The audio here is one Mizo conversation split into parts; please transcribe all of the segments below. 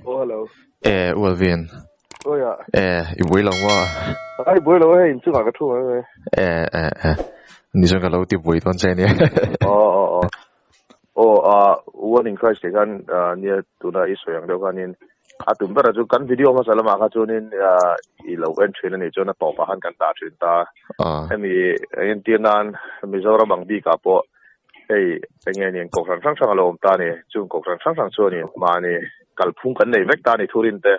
Oh, hello. Eh, u Alvin. Oh, ya. Eh, i buai lo maw? Ai buai lo hei, inchungah ka thu mai mai. Eh, eh, eh. Ni chuan ka lo ti buai dawn che nia. Oh, oh, oh. Oh, ah, One in Christ te khan ah, nia tuna i sawi ang deuh khanin a tum berah chu kan video hmasa lamah kha chuanin ah, i lo en thin a nih chuan a tawpah khan kan dah thin ta. Ah. Hemi entir nan Mizoram ang bikah pawh Hei eng nge nih kohhran hrang hrang a lo awm ta a ni. Chung kohhran hrang hrang chuanin mahni kalphung kan nei vek ta a ni thurin te.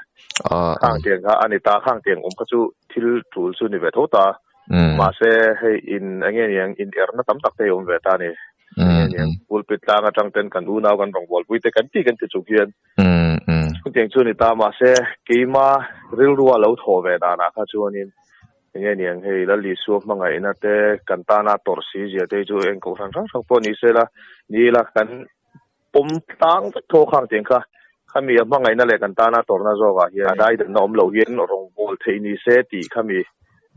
Khang tiang kha a ni ta, khang tiang awm kha chu thil tul chu ni ve tho ta. Mahse hei in eng nge niang in erna tam tak te hi awm ve ta a ni. Eng nge niang pulpit tlang atang ten kan unau kan rawngbawlpui te kan ti kan ti chung hian chung tiang chu a ni ta. Mahse keima rilrua lo thawh ve danah kha chuanin Enge niang hei Lal Isua hmangaihna te kan tana tawrh si zia te hi chu eng kohhran hrang hrang pawh ni se la, ni ila kan pawm tlang vek tho khang tiang kha khami a hmangaihna leh kan tana tawrhna zawkah hian a daidanna awm loh hian rawngbâwl theih ni se tih khami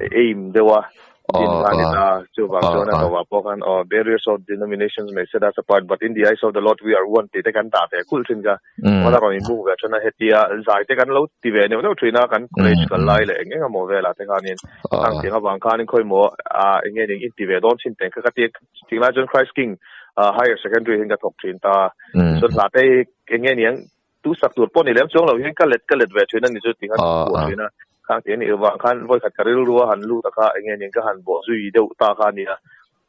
aim deuh a din kha a ni ta. Chuvang chuan a tawpah pawh khan aw barriers of denominations may set us apart but in the eyes of the Lord we are one tih te kan dah ve kulh thin kha. Hmana rawn inbuk ve thin a, hetia zai te kan lo ti ve neuh neuh thin a, kan college kal lai leh eng eng emaw velah te khanin khang tiang avang khanin khawi maw ah eng nge ning in ti ve dawn chin teng kha ka ti a, chutih lai chuan Christ King Higher Secondary hian ka thawk thin ta, chuan hla te hi eng nge niang tu sak tur pawh ni lem chuang lo hian ka let ka let ve thin a ni chu ti khan ka phuah thin a, khang tiang nih avang khan vawikhat ka rilru a han lut a kha eng nge ning ka han bawh zui deuh ta kha a nia.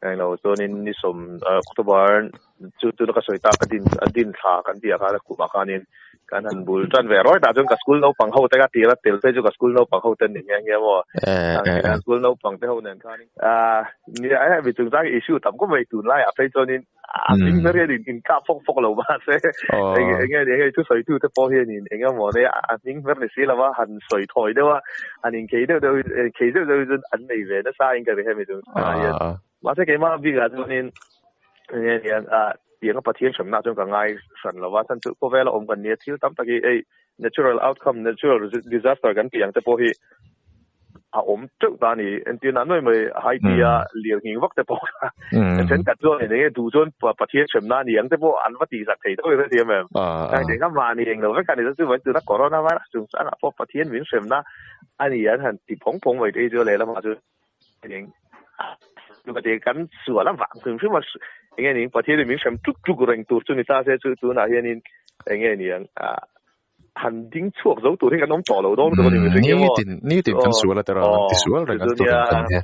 Englo chuanin ni sawm October chu tuna ka sawi ta ka din a din thla kan tih ah khan a kum ah khanin kan han bul tan ve rawih tah chuan ka school naupang ho te ka tir a tel phei chu ka school naupang ho te an ni nghe nghe maw school naupang te ho nen khanin nia hemi chungchang issue tam khawp mai tunlai ah phei chuanin a hming ber hian in kah fawk fawk lo mahse eng enge ni hei thusawi tu te pawh hianin eng emaw nia a hming ber ni si lova han sawi thawi deuh a han inkhei deuh deuh inkhei deuh deuh chu an nei ve nasa in ka ri hemi chungchangah hian mahse keimah bikah chuanin eng nge niang ah tianga Pathian hremna chuan ka ngai hran lova chhan chu khawvela awm kan nia thil tam tak hi hei natural outcome natural disaster kan tih ang te pawh hi a awm teuh ta a ni. Entir nah nuai mai Haiti a lir nghing vak te pawh kha thenkhat chuan eng nge duh chuan Pathian hremna a ni ang te pawh an va tihsak thei tawh i hrethiam em? Engtin kha mahni englo vek a ni chuan chuvangin tuna corona virus chungchangah pawh Pathian min hremna a ni an han ti phawng phawng mai te hi chu lehlamah chuan eng kan sual avang hrim hrim a eng nge ni Pathian in min hrem tluk tluk reng tur chu ni ta se chu tunah hianin eng nge ni ang han ding chhuak zo tur hi kan awm tawh lo dawn lutuk a ni mihring hi maw. Nitin nitin kan sual a tira kan ti sual reng an tur kan hi.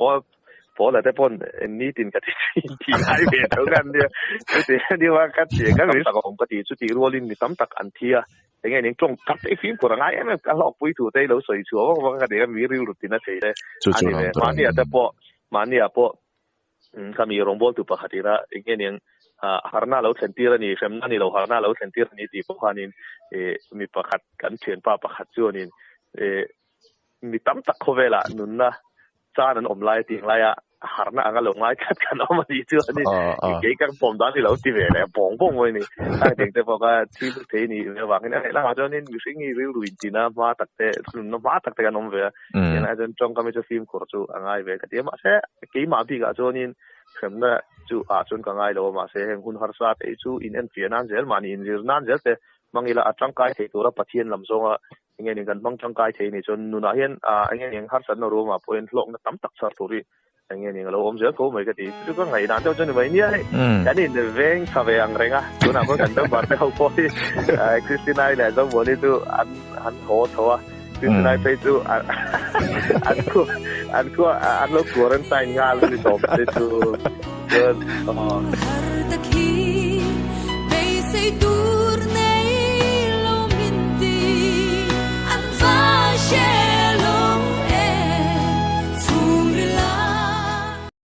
Paula te pawn nitin ka ti thin tih ngai ve tho kan nia. Chuti ani wa ka ti ka mi tak awm ka ti chuti rualin mi tam tak an thi a. Enge ning tawng tak te fimkhur a ngai em em ka hlawkpui thu te lo sawi chhuah vak vak a ka ti a mi rilru tina thei te a ni ve. Mahnia te pawh mahnia pawh Khami rawngbawltu pakhat ina eng nge niang harna lo thlen tir a ni, hremna ni lo harna lo thlen tir a ni tih pawh khanin mi pakhat kan thianpa pakhat chuanin mi tam tak khawvelah nunna chan an awm lai tih laia harna anga lo ngai tlat kan awm a nih chuanin kei kan pawm dan hi lo ti ve leh bawng bawng mai a ni. Hetiang te pawh kha thil thei a nih ve avangin a lehlamah chuanin mihring hi rilru intina hma tak te nunna hma tak te kan awm ve a. Tiang lai chuan tawngkam hi chu fimkhur chu a ngai ve ka ti a, mahse keimah bikah chuanin hremna chu ah chuan ka ngai lo a, mahse heng hun harsa te hi chu in enfiah nan zel mahni inzir nan zel te hmang ila a tangkai thei tura Pathian lam zawnga eng nge ning kan hmang tangkai thei ni chuan nunah hian ah eng nge ning harsatna ruamah pawhin hlawkna tam tak chhar tur hi eng nge ning a lo awm zel tho mai ka ti, chu ka ngaihdan deuh chu ni mai nia hei kan in veng tha ve ang reng a, tunah pawh kan member te ho pawh hi Christina-i leh Zomuani chu an han haw tho a, Christina-i phei chu an khu an khu an lo quarantine nghal a ni tawp te chu chuan aw.